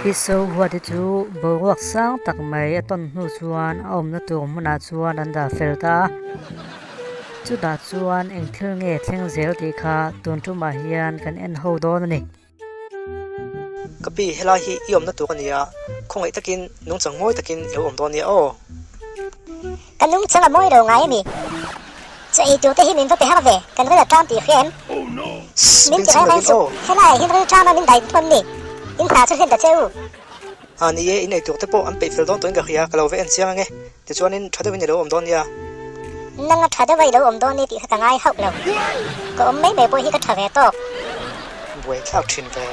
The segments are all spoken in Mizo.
Pi Sohuati chu boruak sang tak mai a tawn hnu chuan a awmna tur hmunah chuan an dah fel ta a. Chutah chuan eng thil nge thleng zel tih kha tun tumah hian kan en ho dawn a ni. Ka pi, helai hi i awmna tur a nia, khawngaih takin nungchang mawi takin i lo awm dawn nia aw. Ka nungchang a mawi lo ngai a mi? Chaw ei tur te hi min va pe har ve, kan ril a ṭam tih hria em? Min ti reng reng suh, helaiah hian ril ṭam a min dai duh em ni? In hna chu hlen ta che u. A ni e, in ei tur te pawh an peih fel dawn tawhin ka hria, ka lo ve en chiang ange. Tichuanin ṭha deuhin i lo awm dawn nia. Nanga ṭha deuha i lo awm dawn ni tih kha ka ngai hauh lo. Ka awm mai mai pawh hi ka ṭha ve tawk. Buai thlak ṭhin ve.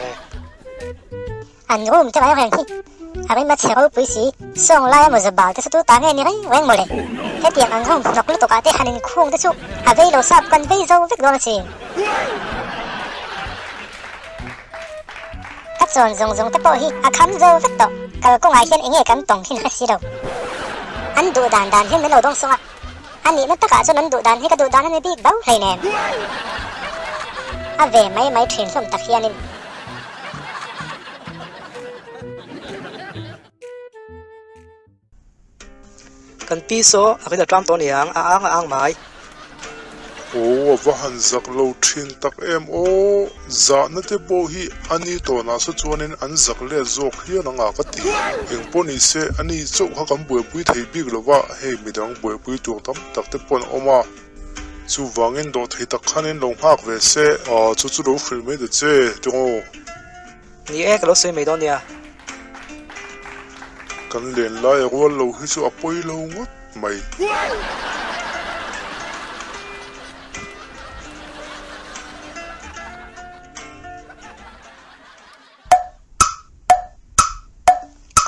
An room te reng reng hi a rima chhe ropui si, sawng laia mawza bal te chu tu ta nge ni reng reng mawle. Hetiang ang room hnawk lutuk ah te han inkhung te chu a vei lo sap kan vei zo vek dawn asin. Ka chawn zawng zawng te pawh hi a kham zo vek tawh, kalkawngah hian enge kan tawng hin hre si lo. An duh dan dan hian min lo dawng sawng a, a nihna takah chuan an duh dan hi ka duh dan a ni bik bau hleinem. A ve mai mai thin hlawm tak hianin. Kan pi saw a rin a tlam tawh aniang, a ang a ang mai. Aw a va han zak lo thin tak em aw, zahna te pawh hi a ni tawnah saw chuanin an zak let zawk hian anga ka ti. Eng pawh ni se a ni chauh kha kan buaipui thei bik lova, hei midang buaipui tur tam tak te pawh an awm a, chuvangin dawhthei tak khanin lo nghak ve se. Aw chu chu lo hrilh mai ta che tingaw. Ni e, ka lo sawi mai dawn nia. Kan len lai a rual lo hi chu a pawi lo ngawt mai.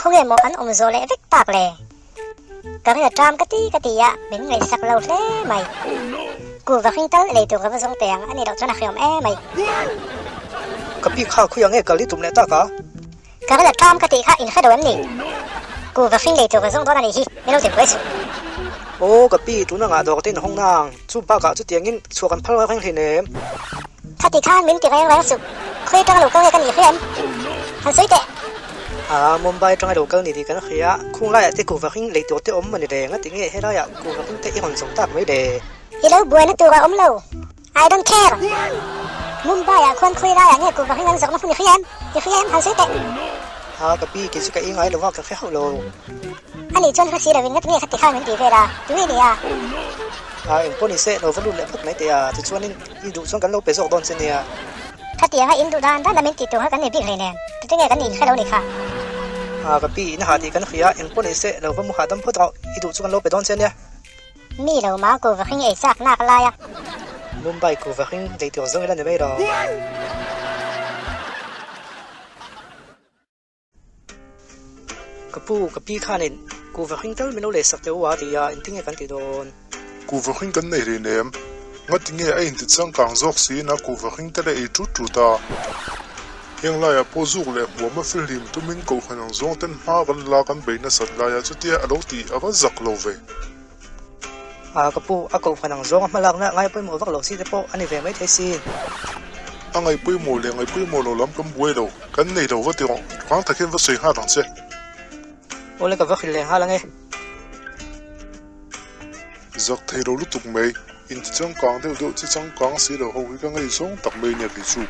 Khawnge maw an awm zawh leh vek tak le? Ka rin a ṭam ka ti ka ti a, min ngaihsak lo hle mai. Kuhva hring tal lei tur ka va zawng teh ang, a nih loh chuan a hreawm em mai. Ka pi kha khawiah nge kal i tum leh tak a? Ka rin a ṭam ka tih kha in hre lo em ni? Kuhva hring lei tur ka zawng dawn a nih hi, min lo ti buai suh. Aw ka pi, tuna ngah dawr te in hawng nang, chu bakah chutiangin chhuah kan phal reng hleinem. Khati khan min ti reng reng suh, khawi atanga lo kal nge ka nih hria em? Han sawi teh. A, Mumbai atanga lo kal ni tih kan hria, khung laiah te kuhva hring lei tur te awm a ni reng a ti nge helaiah kuhva hring te i rawn zawng tak mai le? I lo buaina tur a awm lo, I don't care. Mumbai ah khuan khawi laiah nge kuhva hring an zawrhna hmun i hria em? I hria em? Han sawi teh. A, ka pi, kei chu ka ei ngai lo a, ka hre hauh lo. Ani chuan hre si lovin ngati nge khati khan min tih vel a, tui a ni a. A, eng pawh ni se, lo va lut leh phawt mai teh a, tichuanin i duh chuan kan lo pe zawk dawn che nia. Khatianga in duh dan dan a min tih tur kha kan nei bik hlei nen, tute nge kan nih hre lo ni kha. A, ka pi, in ha tih kan hria, eng pawh ni se, lo va mu hahdam phawt rawh, i duh chu kan lo pe dawn che nia. Mi lo ma ku va hring ei chak nak lai a. Mumbai ku va hring lei tur zawng ila ni mai lo. Ka pu, ka pi khanin kuhva hring tal min lo lehsak teh u a ti a, engtin nge kan tih dawn? Kuhva hring kan nei rih nem. Ngati nge a inti changkang zawk siin a kuhva hring te leh ei tut tut a. Heng laiah pawh zuk leh hmuam a fihlim tumin kohhran ang zawng ten hma kan la kan bei nasat laia chutia a lo tih a va zak lo ve. A, ka pu, a kohhran ang zawnga hmalakna ngai pawimawh vak lo si te pawh a ni ve maithei sin. A ngaih pawimawh leh ngaih pawimawh lo lam kan buai lo, kan nei lo va ti rawh, rang tak hian va sawi nghal ang che. Awle ka va hrilh leh nghal ang e. Zak thei lo lutuk mai, inti changkang deuh deuh chi changkang si lo ho hi ka ngei zawng tak mai nia kei chu.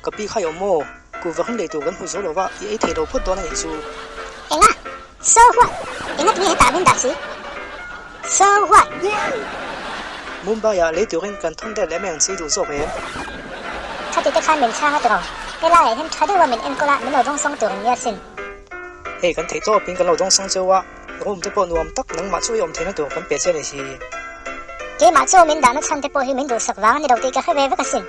Ka pi kha i awm maw? Kuhva hring lei tur kan hmu zo lo va, i ei thei lo phawt dawn a nih chu. Enga? So what? Enga tinge hetah min dah si? So what? Mumbai ah lei turin kan thawng deuh leh mai ang che i duh zawk em? Khati te khan min chhang a tiraw? Helaiah hian tha deuha min enkawl a, min lo dawngsawng tur nia sin. Hei kan theih tawpin kan lo dawngsawng cheu a, room te pawh nuam tak nangmah chu i awm theihna tur kan pe che a ni si. Keimah chu min dahna chhan te pawh hi min duhsak vang a ni lo tih ka hre ve vek asin.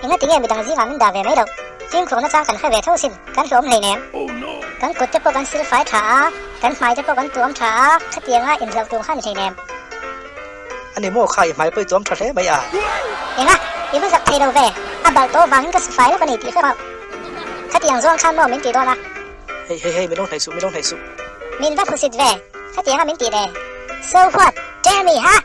Enga tinge midang zingah min dah ve mai loh? Fimkhurna chang kan hre ve tho sin, kan hlawm hleinem. Kan kut te pawh kan sil fai tha a, kan hmai te pawh kan tuam tha a, khatianga inhlauh tur kha ni hleinem. A ni maw kha i hmai pawh i tuam tha hle mai a. Enga, i va zak thei lo ve, a balh tawh vangin ka su fai lawk a ni tih hre rauh. Khatiang zawng khan maw min tih dawn a? Hei hei hei, min lo hnaih suh, min lo hnaih suh. Min va phusit ve, khatianga min tih ve. So what? Tell me, ha?